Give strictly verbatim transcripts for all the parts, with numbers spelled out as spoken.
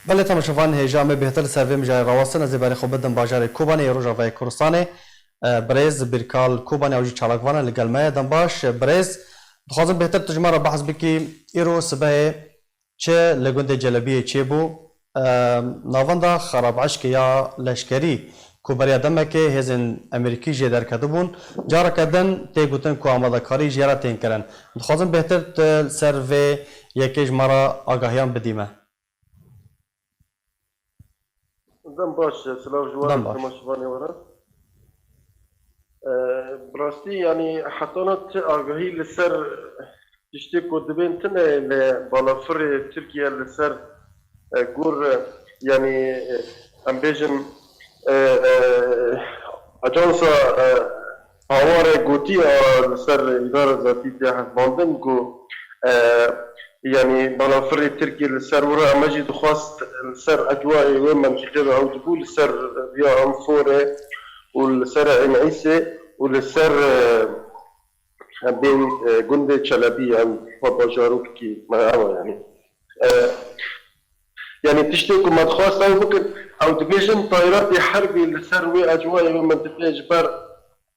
Belê temaşevan hêja me bêhtir li ser vê mijarê rawestin, ez ê berê xwe bidim bajarê Kobanê yê Rojavayê Kurdistanê. E, birêz Bîrkal Kobanê ew jî çalakvan e, li gel me ye. Dem baş, e, birêz, dixwazim bêhtir tu ji me re behs bikî. Îro sibehê çi li gundê Celebiyê çêbû? E, navenda xerabişkê ya leşkerî ku beriya demekê hêzên Amerîkî jê derketibûn, careke din tê gotin ku amadekarî jê re tên kirin. Dixwazim bêhtir tu li ser vê yekê ji me re agahiyan bidî me. Dem baş, silav ji we Dem re, baş. Temaşevanê we re. Ee, bi rastî, yanî, hetana ti agahî li ser tiştê ku dibên tune li balafirê Tirkiye li ser, e, gor, e, yanî, e, em bêjin, e, e, ajansa, e, Haware gotiye li ser îdara zatî tê hevbandin ku, e, yanî balafirê Tirkiyê li ser wira, me jî dixwast li ser ecwayê wê mentiqê de ew dibû li ser riya Enforê û li ser Ên Îsê û li ser, e, bên, e, gundê Çelebî, em xwe bajarokekî me ew e, yanî. E, yanî tiştê ku me dixwest ew bikin, ew dibêjin tayratê herbî li ser wê ecwayê wê mentiqê ji ber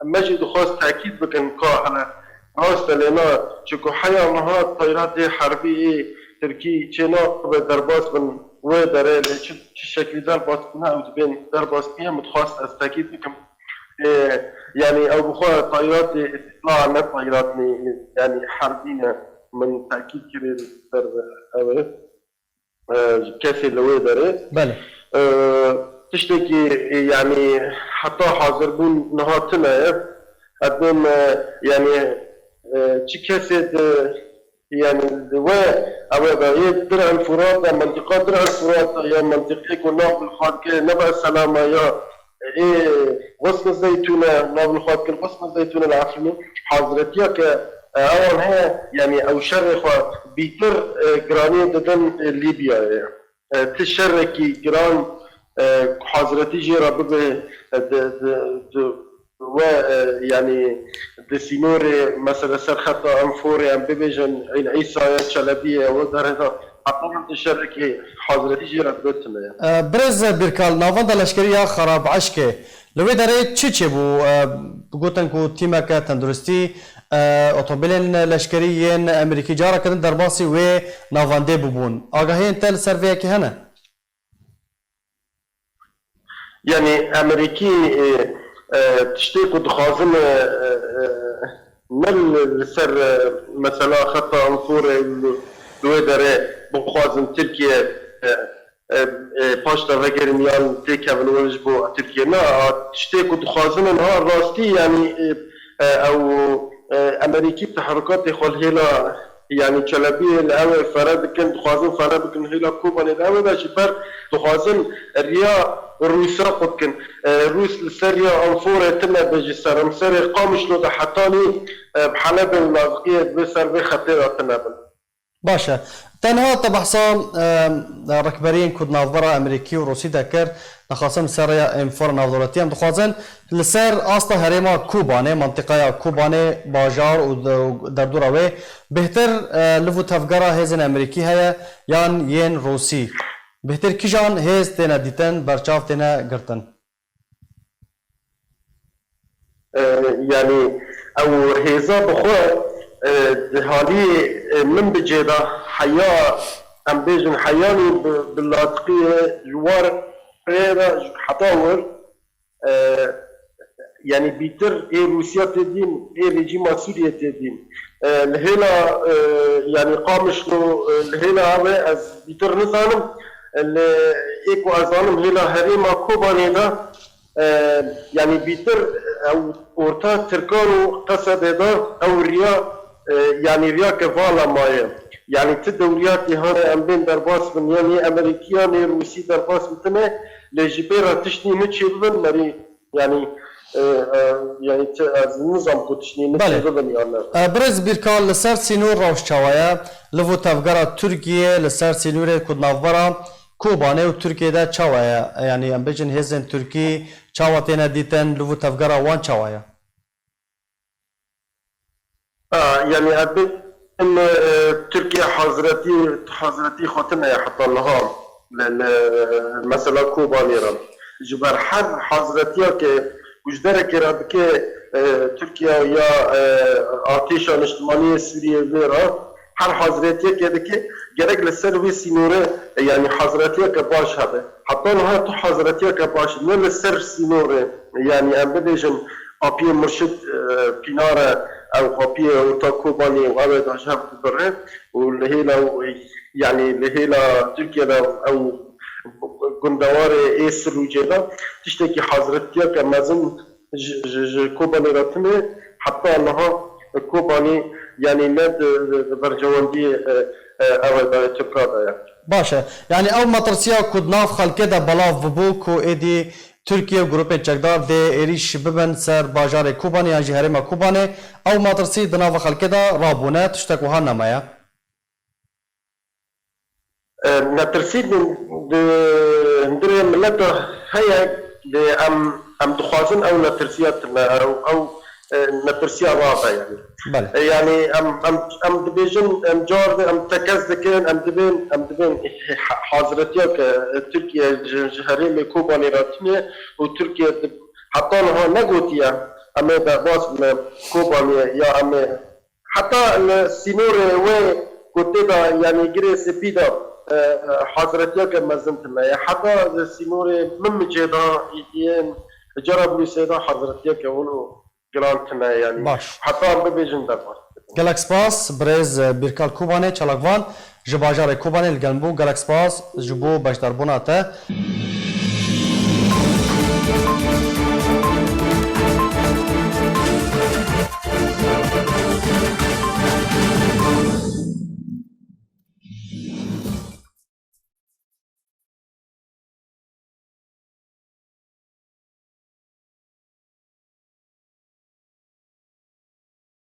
me jî dixwest tekîd bikin ka hele rast e lê na, çiku heya niha tayratê herbî ê Tirkî çê nabe derbas bin wê derê, lê çi, çi şeklî derbas bûne ew dibên derbas bîne, min dixwest ez tekîd bikim. Ê, yanî ew bi xwe tayratê îstîhla ne tayratnê, yanî herbî ne. Min tekîd kirê li ser ew ê, e, kesê li wê derê. Belê. E, tiştekî, e, yanî heta hazirbûn niha tune ye. Edin, e, yanî, e, çi kesê di, yanî di we, ew ê de yê Dir El Furat de, mentiqa Dir El Furat de ya mentiqê ku nav li xwe dike Neba Selama ya ê Xusn Zeytûn e, nav li xwe dikin Xusn Zeytûn li Efrînê, hazretiya ke, e, ewan heye, yanî ew şerê xwe bîtir, e, giraniyê didin, e, Lîbyayê. E, ti şerekî giran, e, ku hazretî jê re bibe, e, di, di, di, we, e, yanî di sînorê, mesela ser xeta Enforê, em bibêjin Îl Îsayê, Çelebiyê, ew derê de heta tu şerekî hazretî jê re bibe tune ye. E, birêz Bîrkal, navenda leşkerî ya Xerabişkê, li wê derê çi çêbû? E, gotin ku tîmeke tenduristî, e, otomobîlên leşkerî yên Amerîkî careke din derbasî wê navendê bûbûn. Agahiyên te li ser vê yekê hene? Yanî Amerîkî, e, e, tiştê ku dixwazin, e, e, e, ne li, li ser, e, mesela xeta Enforê li, li wê derê bixwazin Tirkiye, e, e, e, paş de vegerin yan têkevin wê ji bo Tirkiye. Na, a, tiştê ku dixwazin in, ha, rastî, yanî, e, e, ew, e, Amerîkî teherukatê xwe li hêla, yanî Çelebiyê li ew ê fere dikin, dixwazin fere bikin hêla Kobanê li ew ê de ji ber dixwazin riya Rûsa xwe bikin. E, Rûs li ser riya Enforê tine be ji seramserê Qamişlo de hetanî, e, bi Helebê û Laziqiyê bi ser vê xetê de tine bin. Baş e. Tenha te behsa, e, rikberiyên ku di navbera Amerîkî û Rûsî de kir, nexasim ser rêya Enfor navdewletî em dixwazin li ser asta herêma Kobanê, mentiqaya Kobanê, bajar û de-, û derdora wê bêhtir, e, liv û tevgera hêzên Amerîkî heye yan yên Rûsî? Bêhtir kîjan hêz têne dîtin, berçav têne girtin? E, yanî ew hêza bi xwe, e, di haliyê, e, min bi cê de heya, em bêjin heyanî bi, bi latiqiyê ji war rê re heta wir, e, yanî bîtir ê Rûsya tê dîn, ê rejîma Sûriyê tê dîn. E, li hêla, e, yanî Qamişlo, e, li hêla ew ê ez bîtir nizanim, e, li ê ku ez zanim hêla herêma Kobanê de, E, yanî bîtir ew orta Tirkan û Qesedê de ew riya, e, yanî riya ke vala maye. Yanî ti dewriyatî hane em bên derbas bin, yanî Amerîkî yanî Rûsî derbas bitine, lê ji pê re tiştî niçê bibin, merî, yanî, e, e, yanî ti ez nizam ku tiştî niçê Belê. bibin yan ne. E, birêz Bîrkal, li ser sînor rewş çawa ye? Liv û tevgera Tirkiyê li ser sînorê ku di navbera Kobanê û Tirkiyê de çawa ye? Yanî em bêjin hêzên Tirkî çawa têne dîtin, li û tevgera wan çawa ye? A, yanî ez bêjim, e, Tirkiye hazretî, hazretî xwe tune ye heta niha. li, li mesela Kobanê re. Ji ber her hazretiyeke ku ji derekê re dike, e, Tirkiye ya, e, artêşa niştimanî yê Sûriyê vê re her hazretiyeke dike, gerek li ser vê sînorê, e, yanî hazretiyeke baş hebe. Heta niha tu hazretiyeke baş ne li ser sînorê, yanî em bibêjin, Apiyê Murşid, e, Pînar e, ew apiyê orta Kobanê û ew ê da ji hev dibire û li hêla, yanî li hêla Tirkiye de ew gundewarê ê Sirûcê de tiştekî hazretiyeke mezin ji, ji, ji Kobanê re tune, heta niha Kobanê, yanî ne di, di, di bercewendiyê, e, e, ew ê da yê Tirka de ye. Baş e. Yanî ew metirsiya ku di nav xelkê de belav bibû ku êdî Tirkiye û grûpên çekdar dê êrîş bibin ser bajarê Kobanê yan jî herêma Kobanê, ew metirsî di nava xelkê de rabûne, tiştek wiha nemaye. E, metirsî di, di hundirê mileta heye, lê em, em dixwazin ew metirsiya tune, ew, ew, e, metirsiya rabe, yanî. Belê. E, yanî em, em, em dibêjin, em car em tekez dikin, em dibên, em dibên ha-, hazretiyeke, e, Tirkiye ji, ji herêmê Kobanê re tune û Tirkiye di-, heta niha negotiye, em ê derbas bin Kobanê ya em ê heta li sînorê wê ku tê de, yanî Girê Spî de, e, e, hazretiyeke mezin tune ye. Heta li sînorê Minbicê de yên Cerablusê de hazretiyeke wilo giran tune, yanî. Baş. Heta em bibêjin derbas. Gelek spas, birêz Bîrkal Kobanê, çalakvan ji bajarê Kobanê li gel bû. Gelek spas ji bo beşdarbûna te.